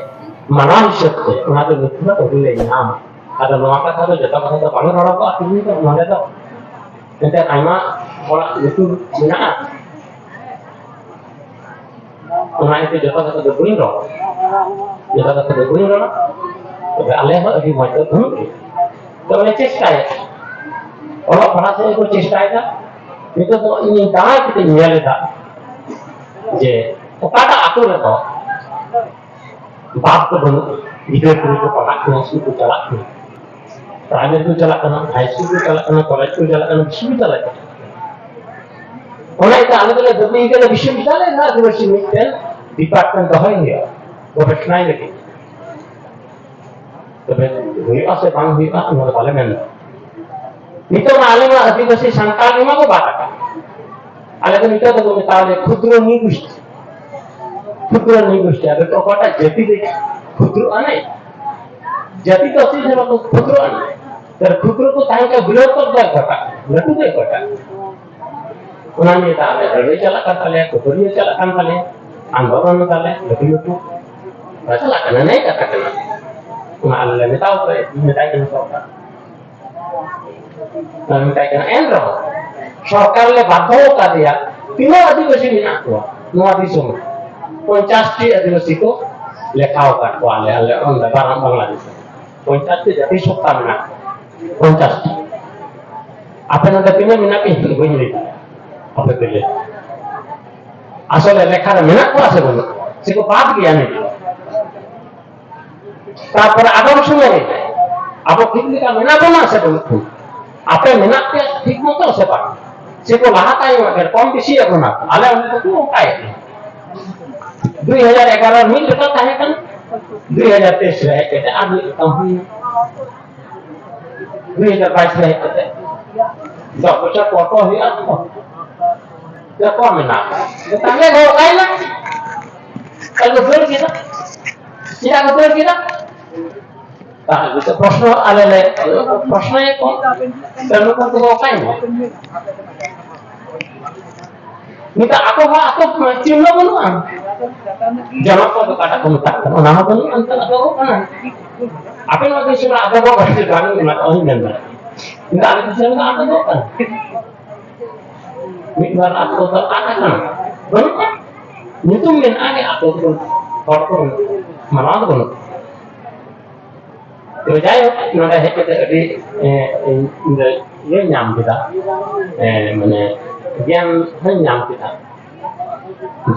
ᱢᱟᱱᱟᱣ ᱦᱤᱥᱟᱹᱵ ᱛᱮ ᱚᱱᱟ ᱫᱚ ᱱᱤᱛ ᱫᱚ ᱟᱹᱣᱨᱤ ᱞᱮ ᱧᱟᱢᱟ᱾ ᱟᱫᱚ ᱱᱚᱣᱟ ᱠᱟᱛᱷᱟ ᱫᱚ ᱡᱚᱛᱚ ᱠᱟᱛᱷᱟ ᱫᱚ ᱵᱟᱝ ᱨᱚᱲᱚᱜᱚᱜᱼᱟ ᱛᱮᱦᱮᱧ ᱫᱚ ᱱᱚᱰᱮ ᱫᱚ᱾ ᱮᱱᱛᱮ ᱟᱭᱢᱟ ᱦᱚᱲᱟᱜ ᱧᱩᱛᱩᱢ ᱢᱮᱱᱟᱜᱼᱟ᱾ ᱚᱱᱟ ᱤᱭᱟᱹᱛᱮ ᱡᱚᱛᱚ ᱠᱟᱛᱷᱟ ᱫᱚ ᱵᱟᱹᱧ ᱨᱚᱲᱟ, ᱡᱚᱛᱚ ᱠᱟᱛᱷᱟ ᱫᱚ ᱵᱟᱹᱧ ᱨᱚᱲᱟ᱾ ᱛᱚᱵᱮ ᱟᱞᱮ ᱦᱚᱸ ᱟᱹᱰᱤ ᱢᱚᱡᱽ ᱫᱚ ᱵᱟᱹᱱᱩᱜ ᱞᱮᱭᱟ᱾ ᱛᱚᱵᱮ ᱞᱮ ᱪᱮᱥᱴᱟᱭᱟ, ᱚᱞᱚᱜ ᱯᱟᱲᱦᱟᱜ ᱥᱮᱫ ᱠᱚ ᱪᱮᱥᱴᱟᱭᱮᱫᱟ᱾ ᱱᱤᱛᱚᱜ ᱫᱚ ᱤᱧ ᱫᱟᱬᱟ ᱠᱟᱛᱮᱧ ᱧᱮᱞ ᱮᱫᱟ ᱡᱮ ᱚᱠᱟᱴᱟᱜ ᱟᱛᱳ ᱨᱮᱫᱚ ᱵᱟᱯ ᱫᱚ ᱵᱟᱹᱱᱩᱜ, ᱜᱤᱫᱽᱨᱟᱹ ᱠᱩᱲᱤ ᱠᱚ ᱯᱟᱲᱦᱟᱜ ᱠᱟᱱᱟ, ᱥᱠᱩᱞ ᱠᱚ ᱪᱟᱞᱟᱜ ᱠᱟᱱᱟ, ᱯᱨᱟᱭᱢᱟᱨᱤ ᱠᱚ ᱪᱟᱞᱟᱜ ᱠᱟᱱᱟ, ᱦᱟᱭ ᱥᱠᱩᱞ ᱠᱚ ᱪᱟᱞᱟᱜ ᱠᱟᱱᱟ, ᱠᱚᱞᱮᱡᱽ ᱠᱚ ᱪᱟᱞᱟᱜ ᱠᱟᱱᱟ, ᱵᱤᱥᱣᱚᱵᱤᱫᱽᱫᱟᱞᱚᱭ ᱠᱚ ᱪᱟᱞᱟᱜ ᱠᱟᱱᱟ᱾ ᱚᱱᱟ ᱤᱭᱟᱹᱛᱮ ᱟᱞᱮ ᱫᱚᱞᱮ ᱫᱟᱹᱵᱤ ᱠᱟᱱᱟ ᱵᱤᱥᱣᱚᱵᱤᱫᱽᱫᱟᱞᱚᱭ ᱨᱮ ᱟᱹᱫᱤᱵᱟᱹᱥᱤ ᱢᱤᱫᱴᱮᱱ ᱰᱤᱯᱟᱨᱴᱢᱮᱱᱴ ᱫᱚᱦᱚᱭ ᱦᱩᱭᱩᱜᱼᱟ ᱜᱚᱵᱮᱥᱚᱱᱟᱭ ᱞᱟᱹᱜᱤᱫ᱾ ᱛᱚᱵᱮ ᱦᱩᱭᱩᱜᱼᱟ ᱥᱮ ᱵᱟᱝ ᱦᱩᱭᱩᱜᱼᱟ, ᱚᱱᱟ ᱫᱚ ᱵᱟᱞᱮ ᱢᱮᱱ ᱫᱟᱲᱮᱭᱟᱜᱼᱟ᱾ ᱱᱤᱛᱚᱜ ᱢᱟ ᱟᱞᱮ ᱢᱟ ᱟᱹᱫᱤᱵᱟᱹᱥᱤ ᱥᱟᱱᱛᱟᱲ ᱜᱮᱢᱟ ᱠᱚ ᱵᱟᱫ ᱟᱠᱟᱱ᱾ ᱟᱞᱮ ᱫᱚ ᱱᱤᱛᱚᱜ ᱫᱚᱠᱚ ᱢᱮᱛᱟᱣ ᱞᱮᱭᱟ ᱠᱷᱩᱫᱨᱚ ᱱᱤᱜᱳᱥᱴᱤ᱾ ᱠᱷᱩᱫᱨᱚ ᱱᱤᱜᱳᱥᱴᱤ, ᱟᱫᱚ ᱚᱠᱟᱴᱟᱜ ᱡᱟᱹᱛᱤ ᱫᱚ ᱠᱷᱩᱫᱨᱚ ᱟᱱᱮ? ᱡᱟᱹᱛᱤ ᱫᱚ ᱪᱮᱫ ᱦᱚᱸ ᱵᱟᱠᱚ ᱠᱷᱩᱫᱨᱚ ᱟᱱᱮ᱾ ᱛᱟᱦᱞᱮ ᱠᱷᱩᱫᱨᱚ ᱠᱚ ᱛᱟᱦᱮᱸ ᱠᱷᱟᱱ ᱵᱨᱤᱦᱚᱛᱚᱨ ᱫᱚ ᱚᱠᱟᱴᱟᱜ? ᱞᱟᱹᱴᱩ ᱫᱚ ᱚᱠᱟᱴᱟᱜ? ᱚᱱᱟ ᱱᱤᱭᱮ ᱫᱚ ᱟᱞᱮ ᱞᱟᱹᱲᱦᱟᱹᱭ ᱪᱟᱞᱟᱜ ᱠᱟᱱ ᱛᱟᱞᱮᱭᱟ, ᱠᱷᱩᱫᱨᱚ ᱪᱟᱞᱟᱜ ᱠᱟᱱ ᱛᱟᱞᱮᱭᱟ, ᱟᱱᱫᱳᱞᱚᱱ ᱫᱟᱞᱮ ᱞᱟᱹᱴᱩ ᱞᱟᱹᱴᱩ᱾ ᱚᱱᱟ ᱪᱟᱞᱟᱜ ᱠᱟᱱᱟ, ᱱᱤᱭᱟᱹ ᱠᱟᱛᱷᱟ ᱠᱟᱱᱟ᱾ ᱚᱱᱟ ᱟᱞᱮ ᱞᱮ ᱢᱮᱛᱟᱣ ᱠᱚᱣᱟ, ᱢᱮᱛᱟᱭ ᱠᱟᱱᱟ ᱥᱚᱨᱠᱟᱨ᱾ ᱚᱱᱟ ᱢᱮᱛᱟᱭ ᱠᱟᱱᱟ, ᱮᱱ ᱨᱮᱦᱚᱸ ᱥᱚᱨᱠᱟᱨ ᱞᱮ ᱵᱟᱫᱷᱚ ᱟᱠᱟᱫᱮᱭᱟ᱾ ᱛᱤᱱᱟᱹᱜ ᱟᱹᱫᱤᱵᱟᱹᱥᱤ ᱢᱮᱱᱟᱜ ᱠᱚᱣᱟ ᱱᱚᱣᱟ ᱫᱤᱥᱚᱢ ᱨᱮ? ᱯᱚᱧᱪᱟᱥ ᱴᱤ ᱟᱹᱫᱤᱵᱟᱹᱥᱤ ᱠᱚ ᱞᱮᱠᱷᱟᱣ ᱟᱠᱟᱫ ᱠᱚᱣᱟ ᱟᱞᱮ, ᱟᱞᱮ ᱚᱸᱰᱮ ᱵᱟᱝ-, ᱵᱟᱝᱞᱟᱫᱮᱥ ᱨᱮ᱾ ᱯᱚᱧᱪᱟᱥ ᱴᱤ ᱡᱟᱹᱛᱤ ᱥᱚᱛᱛᱟ ᱢᱮᱱᱟᱜ ᱠᱚᱣᱟ᱾ ᱯᱚᱧᱪᱟᱥ ᱴᱤ᱾ ᱟᱯᱮ ᱱᱚᱰᱮ ᱛᱤᱱᱟᱹᱜ ᱢᱮᱱᱟᱜ ᱯᱮᱭᱟ? ᱤᱧ ᱫᱚ ᱵᱟᱹᱧ ᱞᱟᱹᱭ ᱫᱟᱲᱮᱭᱟᱜᱼᱟ᱾ ᱟᱯᱮ ᱯᱮ ᱞᱟᱹᱭ᱾ ᱟᱥᱚᱞᱮ ᱞᱮᱠᱷᱟ ᱨᱮ ᱢᱮᱱᱟᱜ ᱠᱚᱣᱟ ᱥᱮ ᱵᱟᱹᱱᱩᱜ ᱠᱚᱣᱟ? ᱥᱮᱠᱚ ᱵᱟᱫ ᱜᱮᱭᱟ ᱱᱤᱛ? ᱛᱟᱨᱯᱚᱨᱮ ᱟᱜᱟᱢ ᱥᱚᱢᱚᱭ ᱨᱮ ᱟᱵᱚ ᱴᱷᱤᱠ ᱞᱮᱠᱟ ᱢᱮᱱᱟᱜ ᱵᱚᱱᱟ ᱥᱮ ᱵᱟᱹᱱᱩᱜ ᱵᱚᱱᱟ? ᱟᱯᱮ ᱢᱮᱱᱟᱜ ᱯᱮᱭᱟ ᱴᱷᱤᱠ ᱢᱚᱛᱚ ᱥᱮ ᱵᱟᱝ? ᱥᱮᱠᱚ ᱞᱟᱦᱟ ᱛᱟᱭᱚᱢ ᱟᱠᱟᱱᱟ, ᱠᱚᱢ ᱵᱮᱥᱤ ᱟᱠᱟᱱᱟ? ᱟᱞᱮ ᱚᱸᱰᱮ ᱫᱚᱠᱚ ᱚᱱᱠᱟᱭᱮᱫ ᱞᱮᱭᱟ᱾ ᱫᱩᱭ ᱦᱟᱡᱟᱨ ᱮᱜᱟᱨᱚ ᱢᱤᱫ ᱞᱮᱠᱟ ᱛᱟᱦᱮᱸ ᱠᱟᱱᱟ, ᱫᱩᱭ ᱦᱟᱡᱟᱨ ᱛᱮᱭᱤᱥ ᱨᱮ ᱦᱮᱡ ᱠᱟᱛᱮ ᱟᱨ ᱢᱤᱫ ᱨᱚᱠᱚᱢ ᱦᱩᱭᱱᱟ᱾ ᱫᱩᱭ ᱦᱟᱡᱟᱨ ᱵᱟᱭᱤᱥ ᱨᱮ ᱦᱮᱡ ᱠᱟᱛᱮ ᱫᱚᱥ ᱵᱚᱪᱷᱚᱨ ᱯᱚᱨ ᱯᱚᱨ ᱦᱩᱭᱩᱜᱼᱟ ᱛᱚ᱾ ᱡᱚᱛᱚ ᱢᱮᱱᱟᱜᱼᱟ᱾ ᱛᱟᱦᱞᱮ ᱫᱚ ᱚᱠᱟᱭᱮᱱᱟ? ᱛᱟᱦᱞᱮ ᱠᱚ ᱫᱟᱹᱲ ᱠᱮᱫᱟ᱾ ᱪᱮᱫᱟᱜ ᱠᱚ ᱫᱟᱹᱲ ᱠᱮᱫᱟ? ᱛᱟᱦᱞᱮ ᱛᱚ ᱯᱨᱚᱥᱱᱚ ᱟᱞᱮ ᱞᱮ ᱯᱨᱚᱥᱱᱚᱭᱮᱫ ᱠᱚᱣᱟ᱾ ᱛᱟᱦᱞᱮ ᱱᱩᱠᱩ ᱫᱚ ᱚᱠᱟᱭᱮᱱᱟ? ᱱᱤᱛᱚᱜ ᱟᱠᱚ ᱦᱚᱸ ᱟᱠᱚ ᱪᱤᱱᱦᱟᱹ ᱵᱟᱹᱱᱩᱜᱼᱟ᱾ ᱡᱚᱱᱚᱜ ᱠᱚ ᱚᱠᱟᱴᱟᱜ ᱠᱚ ᱢᱮᱛᱟᱜ ᱠᱟᱱᱟ, ᱚᱱᱟ ᱦᱚᱸ ᱵᱟᱹᱱᱩᱜᱼᱟ᱾ ᱱᱤᱛᱚᱜ ᱟᱫᱚ ᱠᱟᱱᱟ᱾ ᱟᱯᱮ ᱱᱚᱣᱟ ᱫᱤᱥᱚᱢ ᱨᱮ ᱟᱫᱚ ᱵᱟᱹᱱᱩᱜᱼᱟ, ᱚᱱᱟᱧ ᱢᱮᱱᱫᱟ᱾ ᱠᱤᱱᱛᱩ ᱟᱞᱮ ᱫᱤᱥᱚᱢ ᱨᱮ ᱟᱫᱚ ᱠᱟᱱᱟ᱾ ᱢᱤᱫ ᱵᱟᱨ ᱟᱛᱳ ᱫᱚ ᱟᱫ ᱟᱠᱟᱱᱟ, ᱵᱟᱹᱱᱩᱜᱼᱟ᱾ ᱧᱩᱛᱩᱢ ᱢᱮᱱᱟᱜᱼᱟ, ᱟᱛᱳ ᱫᱚ ᱵᱟᱹᱱᱩᱜᱼᱟ, ᱦᱚᱲ ᱠᱚ ᱢᱟᱱᱟᱣ ᱫᱚ ᱵᱟᱹᱱᱩᱜ᱾ ᱛᱚ ᱡᱟᱭᱦᱳᱠ, ᱱᱚᱰᱮ ᱦᱮᱡ ᱠᱟᱛᱮ ᱟᱹᱰᱤ, ᱮ, ᱤᱧ ᱫᱚ ᱤᱭᱟᱹᱧ ᱧᱟᱢ ᱠᱮᱫᱟ, ᱮ, ᱢᱟᱱᱮ ᱜᱮᱭᱟᱱ ᱦᱚᱸᱧ ᱧᱟᱢ ᱠᱮᱫᱟ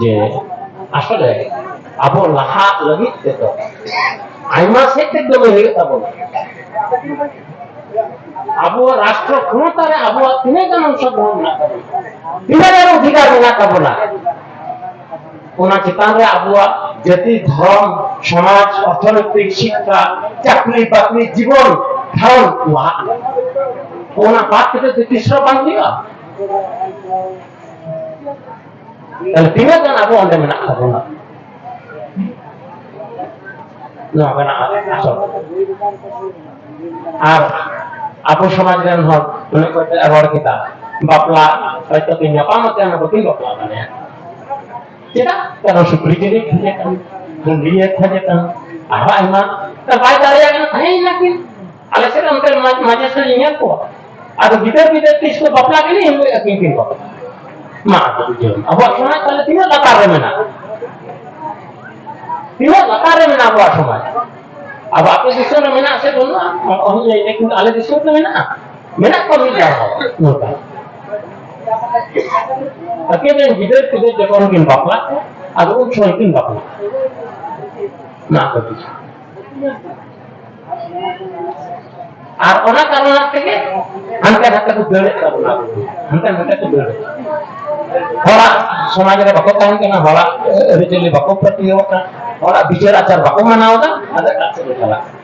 ᱡᱮ ᱟᱥᱚᱞᱮ ᱟᱵᱚ ᱞᱟᱦᱟᱜ ᱞᱟᱹᱜᱤᱫ ᱛᱮᱫᱚ ᱟᱭᱢᱟ ᱥᱮᱫ ᱛᱮ ᱠᱟᱹᱢᱤ ᱦᱩᱭᱩᱜ ᱛᱟᱵᱚᱱᱟ᱾ ᱟᱵᱚᱣᱟᱜ ᱨᱟᱥᱴᱨᱚ ᱠᱷᱚᱢᱚᱛᱟ ᱨᱮ ᱟᱵᱚᱣᱟᱜ ᱛᱤᱱᱟᱹᱜ ᱜᱟᱱ ᱚᱝᱥᱚᱜᱨᱚᱦᱚᱱ ᱢᱮᱱᱟᱜ ᱛᱟᱵᱚᱱᱟ, ᱛᱤᱱᱟᱹᱜ ᱜᱟᱱ ᱚᱫᱷᱤᱠᱟᱨ ᱢᱮᱱᱟᱜ ᱛᱟᱵᱚᱱᱟ, ᱚᱱᱟ ᱪᱮᱛᱟᱱ ᱨᱮ ᱟᱵᱚᱣᱟᱜ ᱡᱟᱹᱛᱤ, ᱫᱷᱚᱨᱚᱢ, ᱥᱚᱢᱟᱡᱽ, ᱚᱨᱛᱷᱚᱱᱳᱭᱛᱤᱠ, ᱥᱤᱠᱠᱷᱟ, ᱪᱟᱹᱠᱨᱤ ᱵᱟᱹᱠᱨᱤ, ᱡᱤᱵᱚᱱ ᱫᱷᱟᱨᱚᱱ ᱞᱟᱦᱟᱜ᱾ ᱚᱱᱟ ᱵᱟᱫ ᱠᱟᱛᱮ ᱫᱚ ᱛᱤᱥ ᱦᱚᱸ ᱵᱟᱝ ᱦᱩᱭᱩᱜᱼᱟ᱾ ᱛᱟᱦᱞᱮ ᱛᱤᱱᱟᱹᱜ ᱜᱟᱱ ᱟᱵᱚ ᱚᱸᱰᱮ ᱢᱮᱱᱟᱜ ᱛᱟᱵᱚᱱᱟ? ᱱᱚᱣᱟ ᱠᱟᱱᱟ ᱟᱥᱚᱞ᱾ ᱟᱨ ᱟᱵᱚ ᱥᱚᱢᱟᱡᱽ ᱨᱮᱱ ᱦᱚᱲ ᱚᱱᱮ ᱠᱚ ᱨᱚᱲ ᱠᱮᱫᱟ, ᱵᱟᱯᱞᱟ ᱦᱚᱭᱛᱳ ᱠᱤᱱ ᱧᱟᱯᱟᱢ ᱠᱟᱛᱮ ᱚᱱᱟ ᱵᱟᱹᱠᱤᱱ ᱵᱟᱯᱞᱟ ᱫᱟᱲᱮᱭᱟᱜᱼᱟ᱾ ᱪᱮᱫᱟᱜ? ᱠᱟᱨᱚᱱ ᱥᱩᱠᱨᱤ ᱡᱤᱞᱮ ᱠᱷᱚᱡᱮ ᱠᱟᱱᱟ, ᱦᱟᱺᱰᱤᱭᱮ ᱠᱷᱚᱡᱮ ᱠᱟᱱᱟ, ᱟᱨᱦᱚᱸ ᱟᱭᱢᱟ᱾ ᱛᱚ ᱵᱟᱭ ᱫᱟᱲᱮᱭᱟᱜ ᱠᱟᱱᱟ, ᱛᱟᱦᱮᱸᱭᱮᱱᱟ ᱠᱤᱱ᱾ ᱟᱞᱮ ᱥᱮᱫ ᱚᱱᱛᱮ ᱢᱟ-, ᱢᱟᱡᱷᱮ ᱥᱟᱡᱷᱮ ᱧᱮᱞ ᱠᱚᱣᱟ᱾ ᱟᱫᱚ ᱜᱤᱫᱟᱹᱨ ᱯᱤᱫᱟᱹᱨ ᱛᱤᱥ ᱠᱚ ᱵᱟᱯᱞᱟ ᱠᱤᱱᱟ, ᱩᱱ ᱦᱤᱞᱳᱜ ᱟᱹᱠᱤᱱ ᱠᱤᱱ ᱵᱟᱯᱞᱟ᱾ ᱢᱟ ᱟᱫᱚ ᱵᱩᱡᱷᱟᱹᱣ ᱢᱮ, ᱟᱵᱚᱣᱟᱜ ᱥᱚᱢᱟᱡᱽ ᱛᱟᱦᱞᱮ ᱛᱤᱱᱟᱹᱜ ᱞᱟᱛᱟᱨ ᱨᱮ ᱢᱮᱱᱟᱜᱼᱟ? ᱛᱤᱱᱟᱹᱜ ᱞᱟᱛᱟᱨ ᱨᱮ ᱢᱮᱱᱟᱜᱼᱟ ᱟᱵᱚᱣᱟᱜ ᱥᱚᱢᱟᱡᱽ? ᱟᱵᱚ ᱟᱯᱮ ᱫᱤᱥᱚᱢ ᱨᱮ ᱢᱮᱱᱟᱜᱼᱟ ᱥᱮ ᱵᱟᱹᱱᱩᱜᱼᱟ? ᱚᱦᱚᱧ ᱞᱟᱹᱭ ᱠᱮᱭᱟ, ᱠᱤᱱᱛᱩ ᱟᱞᱮ ᱫᱤᱥᱚᱢ ᱨᱮ ᱢᱮᱱᱟᱜᱼᱟ᱾ ᱢᱮᱱᱟᱜ ᱠᱚᱣᱟ ᱢᱤᱫ ᱵᱟᱨ ᱦᱚᱲ ᱱᱚᱝᱠᱟ᱾ ᱟᱹᱠᱤᱱ ᱨᱮᱱ ᱜᱤᱫᱟᱹᱨ ᱯᱤᱫᱟᱹᱨ ᱡᱚᱠᱷᱚᱱ ᱠᱤᱱ ᱵᱟᱯᱞᱟᱜ, ᱟᱫᱚ ᱩᱱ ᱥᱚᱢᱚᱭ ᱠᱤᱱ ᱵᱟᱯᱞᱟᱜ᱾ ᱚᱱᱟ ᱠᱚ ᱵᱩᱡᱷᱟᱹᱣ᱾ ᱟᱨ ᱚᱱᱟ ᱠᱟᱨᱚᱱ ᱛᱮᱜᱮ ᱦᱟᱱᱛᱮ ᱱᱟᱛᱮ ᱠᱚ ᱫᱟᱹᱲᱮᱫ ᱛᱟᱵᱚᱱᱟ᱾ ᱦᱟᱱᱛᱮ ᱱᱟᱛᱮ ᱠᱚ ᱫᱟᱹᱲᱮᱫ᱾ ᱦᱚᱲᱟᱜ ᱥᱚᱢᱟᱡᱽ ᱨᱮ ᱵᱟᱠᱚ ᱛᱟᱦᱮᱱ ᱠᱟᱱᱟ, ᱦᱚᱲᱟᱜ ᱟᱹᱨᱤᱪᱟᱹᱞᱤ ᱵᱟᱠᱚ ᱯᱟᱹᱛᱭᱟᱹᱣᱟᱜ ᱠᱟᱱᱟ, ᱦᱚᱲᱟᱜ ᱵᱤᱪᱟᱹᱨ ᱟᱪᱟᱨ ᱵᱟᱠᱚ ᱢᱟᱱᱟᱣ ᱮᱫᱟ, ᱟᱫᱚ ᱮᱴᱟᱜ ᱥᱮᱫ ᱠᱚ ᱪᱟᱞᱟᱜ ᱠᱟᱱᱟ᱾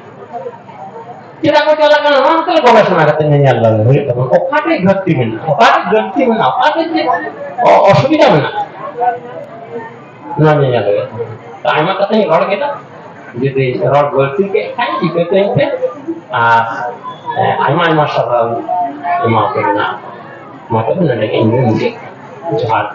ᱪᱮᱫᱟᱜ ᱠᱚ ᱪᱟᱞᱟᱜ ᱠᱟᱱᱟ? ᱱᱚᱣᱟ ᱠᱚ ᱜᱚᱵᱮᱥᱚᱱᱟ ᱠᱟᱛᱮ ᱧᱮᱧᱮᱞ ᱦᱩᱭᱩᱜ ᱛᱟᱵᱚᱱᱟ᱾ ᱚᱠᱟᱴᱷᱮᱡ ᱜᱷᱟᱹᱴᱛᱤ ᱢᱮᱱᱟᱜᱼᱟ, ᱚᱠᱟᱴᱷᱮᱡ ᱜᱟᱹᱞᱛᱤ ᱢᱮᱱᱟᱜᱼᱟ, ᱚᱠᱟᱴᱷᱮᱡ ᱪᱮᱫ ᱚ-, ᱚᱥᱩᱵᱤᱫᱷᱟ ᱢᱮᱱᱟᱜᱼᱟ, ᱱᱚᱣᱟ ᱧᱮᱧᱮᱞ ᱦᱩᱭᱩᱜ ᱛᱟᱵᱚᱱᱟ᱾ ᱛᱚ, ᱟᱭᱢᱟ ᱠᱟᱛᱷᱟᱧ ᱨᱚᱲ ᱠᱮᱫᱟ, ᱡᱩᱫᱤ ᱨᱚᱲ ᱵᱟᱹᱲᱛᱤ ᱠᱮᱫ ᱠᱷᱟᱱ ᱤᱠᱟᱹ ᱠᱟᱹᱧ ᱯᱮ᱾ ᱟᱨ, ᱮ, ᱟᱭᱢᱟ ᱟᱭᱢᱟ ᱥᱟᱨᱦᱟᱣ ᱮᱢᱟ ᱯᱮ ᱨᱮᱱᱟᱜ᱾ ᱢᱟ ᱛᱚᱵᱮ ᱱᱚᱰᱮ ᱜᱮ ᱤᱧ ᱫᱚᱧ ᱢᱩᱪᱟᱹᱫ᱾ ᱡᱚᱦᱟᱨ᱾